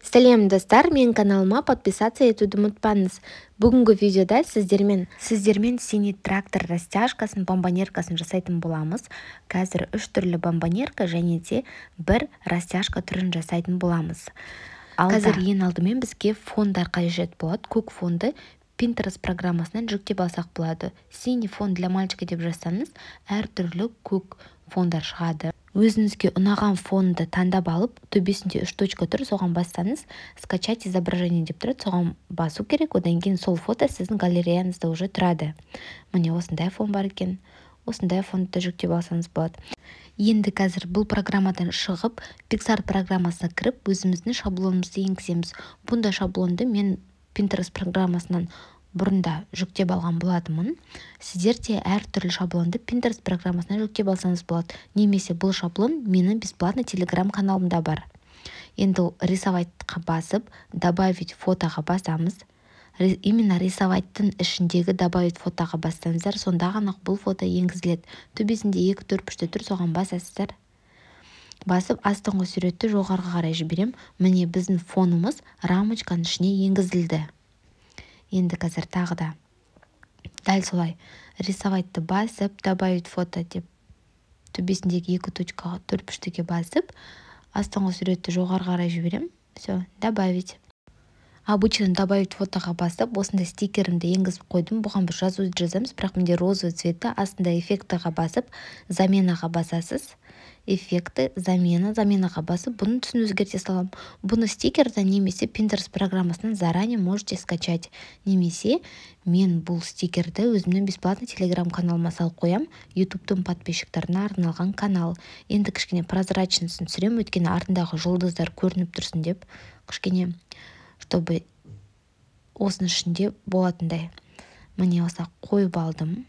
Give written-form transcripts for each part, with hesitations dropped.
Сәлем, достар! Менің каналыма подписаться етуді ұмытпаңыз. Бүгінгі видеода сіздермен синий трактор растяжкасын, бомбонеркасын жасайтын боламыз. Қазір үш түрлі бомбонерка және де бір растяжка түрін жасайтын боламыз. Қазір ең алдымен бізге фондар қажет болады. Көк фонды Pinterest программасынан жүктеп алсақ болады. «Синий фон для мальчика» деп жазсаңыз, әртүрлі көк фондар шығады. Өзіңізге ұнаған фонды таңдап алып, төбесінде үш точка тұр, соған бассаңыз, «Скачать изображение» деп тұрады, соған басу керек. Одан кейін сол фото сіздің галереяңызда уже тұрады. Міне, осындай фон бар екен. Осындай фонды жүктеп алсаңыз болады. Енді қазір бұл программадан шығып, PicsArt программасына кіріп, өзіміздің шаблонымызды енгіземіз. Бұндай шаблонды мен Pinterest программасынан бұрында жүктеп алған болатынмын. Сіздер де әртүрлі шаблонды Pinterest программасынан жүктеп алсаңыз болады немесе бұл шаблон менің бесплатный Телеграм каналымда бар. Енді «Рисовать» қа басып, «Добавить фото» ға басамыз. Именно «Рисовать» тың ішіндегі «Добавить фото» ға бассаңыздар, сонда ғана бұл фото енгізіледі. Төбесінде екі төртбұрышты тұр, соған басасыздар. Басып, астыңғы суретті жоғарыға қарай жіберем. Міне, біздің фонымыз рамочканың ішіне енгізілді. Енді қазір тағы да дәл солай «Рисовать» ты басып, «Добавить фото» деп, төбесіндегі екі точкаға, төртбұрыштыге басып, астыңғы суретті жоғары қарай жіберем. Все, добавить. Обычно «Добавить фото» ға басып, осындай стикерімді енгізіп қойдым. Бұған бір жазуды жазамыз, бірақ менде розовый цветі. Астында «Эффекты» ға басып, «Замена» ға басасыз. «Эффекты», «Замена», «Замена» ға басып, бұның түсін өзгерте саламын. Бұны стикерден немесе Pinterest программасынан заранее можете скачать, немесе мен бұл стикерді өзімнің бесплатный Телеграм каналыма салып қоямын. Ютубтың подписчиктарына арналған канал. Енді кішкене прозрачность ын түсіремін, өйткені артындағы жұлдыздар көрініп тұрсын деп, кішкене, чтобы осының ішінде болатындай. Міне, осылай қойып алдым.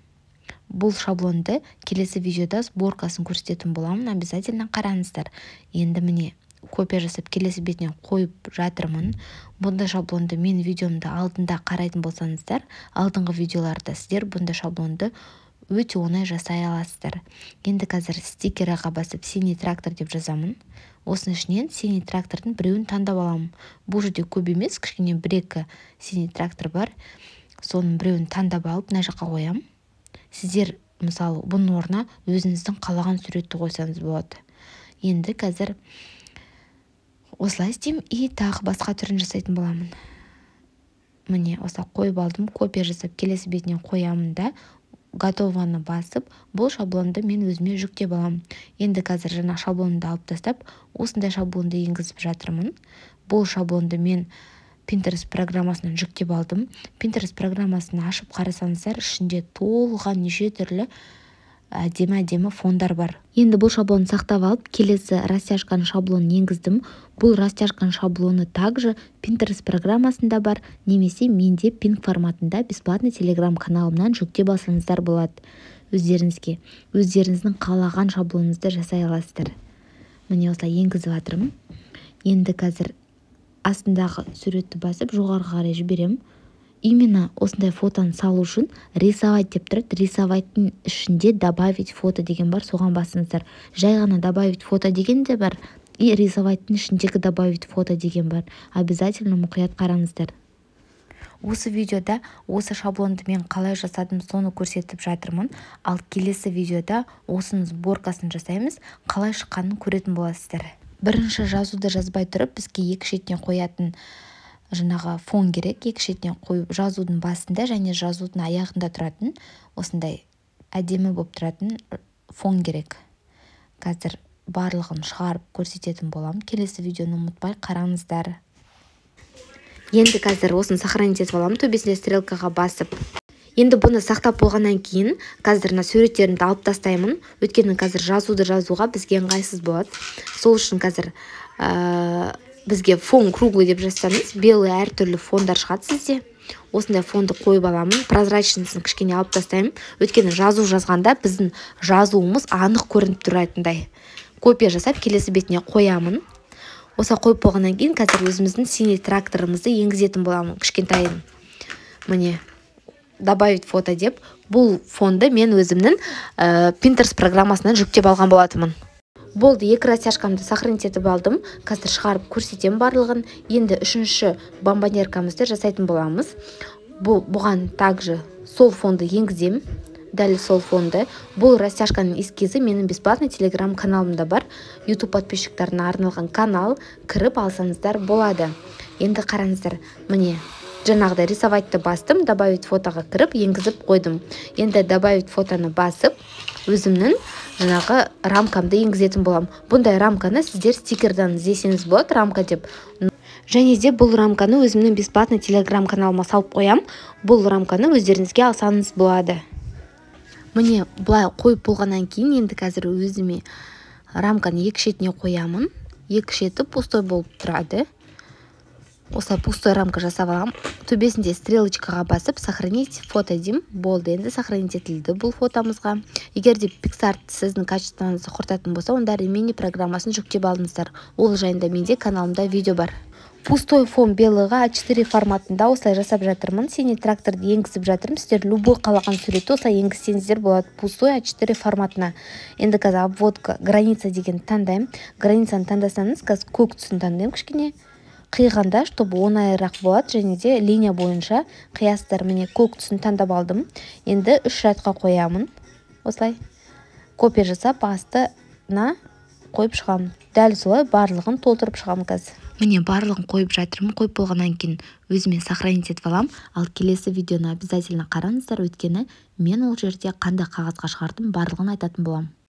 Бұл шаблонды келесі видеода сборкасын көрсететін боламын, обязательно қараңыздар. Енді, міне, копия жасап, келесі бетіне қойып жатырмын. Бұндай шаблонды мен видеомды алдында қарайтын болсаңыздар, алдыңғы видеоларда сіздер бұндай шаблонды өте оңай жасай аласыздар. Енді қазір «Стикеры» ға басып, «Синий трактор» деп жазамын. Осының ішінен синий трактордың біреуін таңдап аламын. Бұл жерде көп емес, кішкене бір екі синий трактор бар. Соның біреуін таңдап алып, мына жаққа қоямын. Сіздер, мысалы, бұның орнына өзіңіздің қалаған суретті қойсаңыз болады. Енді қазір осылай істеймін и тағы басқа түрін жасайтын боламын. Міне, осылай қойып алдым. Копия жасап, келесі бетіне қоямын да, «Готово» ны басып, бұл шаблонды мен өзіме жүктеп аламын. Енді қазір жаңа шаблонды алып тастап, осындай шаблонды енгізіп жатырмын. Бұл шаблонды мен Pinterest программасынан жүктеп алдым. Pinterest программасын ашып қарасаңыздар, ішінде толған неше түрлі әдемі әдемі фондар бар. Енді бұл шаблонды сақтап алып, келесі растяжканың шаблонын енгіздім. Бұл растяжканың шаблоны также Pinterest программасында бар немесе менде PNG форматында бесплатный Телеграм каналымнан жүктеп алсаңыздар болады. Өздеріңізге, өздеріңіздің қалаған шаблоныңызды жасай аласыздар. Міне, осылай енгізіп жатырмын. Енді қазір астындағы суретті басып, жоғарыға қарай жіберемін. Именно осындай фотоны салу үшін «Рисовать» деп тұрады. «Рисовать» тың ішінде «Добавить фото» деген бар, соған басыңыздар. Жай ғана «Добавить фото» деген де бар и «Рисовать» тың ішіндегі «Добавить фото» деген бар. Обязательно мұқият қараңыздар. Осы видеода осы шаблонды мен қалай жасадым, соны көрсетіп жатырмын. Ал келесі видеода осының сборкасын жасаймыз, қалай шыққанын көретін боласыздар. Бірінші жазуды жазбай тұрып, бізге екі шетіне қоятын жаңағы фон керек. Екі шетінен қойып, жазудың басында және жазудың аяғында тұратын, осындай әдемі болып тұратын фон керек. Қазір барлығын шығарып көрсететін боламын. Келесі видеоны ұмытпай қараңыздар. Енді қазір осыны сохранить етіп аламын, төбесінде стрелкаға басып. Енді бұны сақтап болғаннан кейін, қазір мына суреттерімді алып тастаймын, өйткені қазір жазуды жазуға бізге ыңғайсыз болады. Сол үшін қазір бізге «Фон круглый» деп жазсаңыз, белый әртүрлі фондар шығады сізде. Осындай фонды қойып аламын. Прозрачность ын кішкене алып тастаймын, өйткені жазу жазғанда біздің жазуымыз анық көрініп тұратындай. Копия жасап, келесі бетіне қоямын. Осылай қойып болғаннан кейін, қазір өзіміздің синий тракторымызды енгізетін боламын, кішкентайын. Міне, «Добавить фото» деп. Бұл фонды мен өзімнің Pinterest программасынан жүктеп алған болатынмын. Болды, екі растяжкамды сохранить етіп алдым. Қазір шығарып көрсетемін барлығын. Енді үшінші бомбонеркамызды жасайтын боламыз. Бұған также сол фонды енгіземін, дәл сол фонды. Бұл растяжканың эскизі менің бесплатный телеграм каналымда бар, YouTube подписчиктарына арналған канал, кіріп алсаңыздар болады. Енді қараңыздар, міне, жаңағыдай рисовать бастым, добавить фотоға кіріп, енгізіп қойдым. Енді добавить фотоны басып, өзімнің жаңағы рамкамды енгізетін боламын. Бұндай рамканы сіздер стикердан іздесеңіз болады, рамка деп. Және де бұл рамканы өзімнің бесплатный телеграм каналыма салып қоям. Бұл рамканы өздеріңізге алсаңыз болады. Міне, былай қойып болғаннан кейін, енді қазір өзіме рамканы екі шетіне қоямын. Екі шеті пустой болып тұрады. Осылай пустой рамка жасап аламын. Төбесінде стрелочкаға басып, сохранить фото деймін. Болды, енді сохранить етілді бұл фотомызға. Егер де PicsArt сіздің качествоңызды құртатын болса, онда Remini программасын жүктеп алыңыздар. Ол жайында менде каналымда видео бар. Пустой фон белыйға А4 форматында осылай жасап жатырмын. Синий тракторды енгізіп жатырмын. Сіздер любой қалаған суретті осылай енгізсеңіздер болады пустой А4 форматына. Енді қазір обводка, граница деген таңдаймын. Границаны таңдасаңыз, қазір көк түсін таңдаймын, кішкене қиғанда, чтобы оңайырақ болады, және де линия бойынша қиясыздар. Міне, көк түсін таңдап алдым. Енді үш рядқа қоямын. Осылай копия жасап, астына қойып шығамын. Дәл солай барлығын толтырып шығамын қазір. Міне, барлығын қойып жатырмын. Қойып болғаннан кейін өзіме сохранить етіп аламын. Ал келесі видеоны обязательно қараңыздар, өйткені мен ол жерде қандай қағазға шығардым, барлығын айтатын боламын.